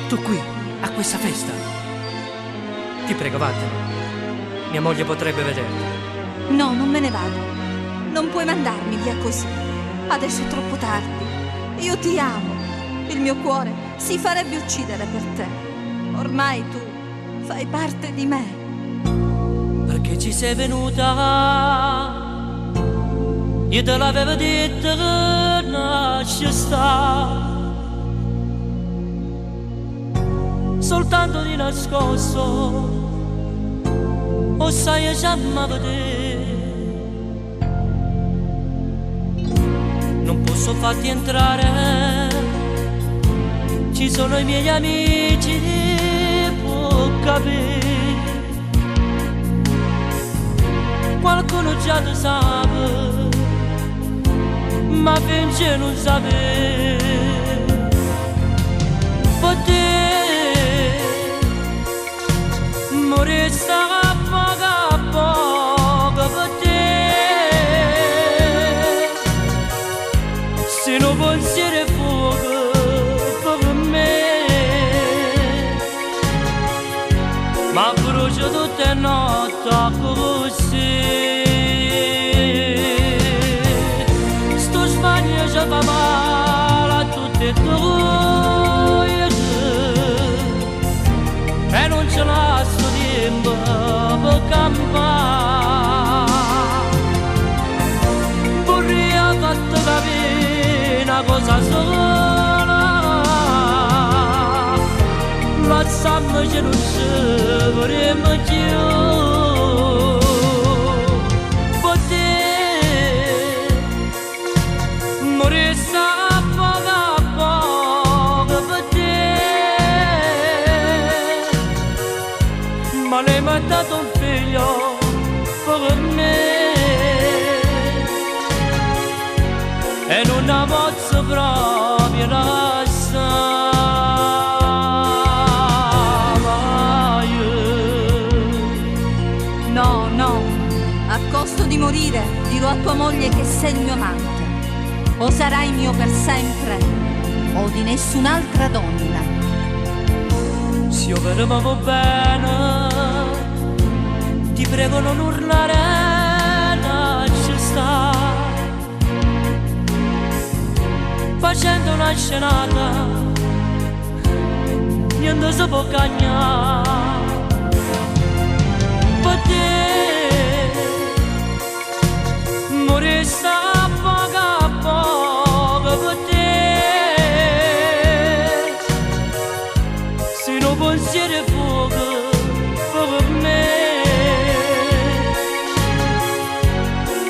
Tu qui, a questa festa. Ti prego, vattene. Mia moglie potrebbe vederti. No, non me ne vado. Non puoi mandarmi via così. Adesso è troppo tardi. Io ti amo. Il mio cuore si farebbe uccidere per te. Ormai tu fai parte di me. Perché ci sei venuta? Io te l'avevo detto che lascia sta. Soltanto di nascosto, o sai già ma vedere. Non posso farti entrare, ci sono i miei amici, può capire. Qualcuno già lo sa, ma finché non sapere. Poter morire sta poco a poco per te. Se non pensiero fuoco per me, ma brucio tutte notte così. Sto sbaglio già fa male a tutte e due e non ce l'ha sto tempo per campare. Vorrei fatto capire una cosa sola, lasciamoci non ci vorremmo più. Poter morire a poco a poco per te, ma lei mi ha dato un figlio per me e non la posso proprio lasciare mai. No, no. A costo di morire, dirò a tua moglie che sei il mio amante. O sarai mio per sempre, o di nessun'altra donna. Se io per me va bene, ti prego non urlare, lascia sta. Facendo una scenata, niente si può cagnare. Per te, morire sta poco a poco per te. Se non pensiero fuoco per me,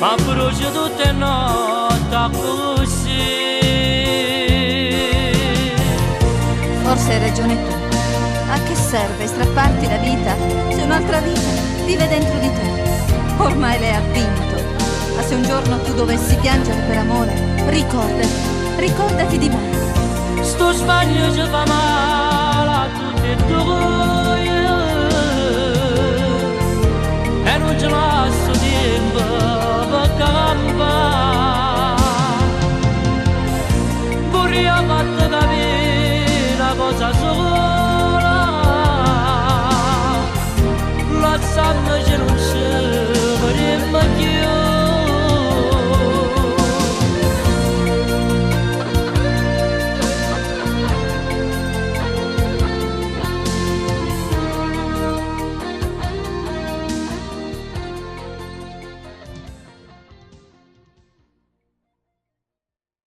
ma brucio tutte notte così. Forse hai ragione tu. A che serve strapparti la vita se un'altra vita vive dentro di te? Ormai lei ha vinto. Ma se un giorno tu dovessi piangere per amore, ricordati, ricordati di me. Sto sbaglio ci fa male a tutte e due.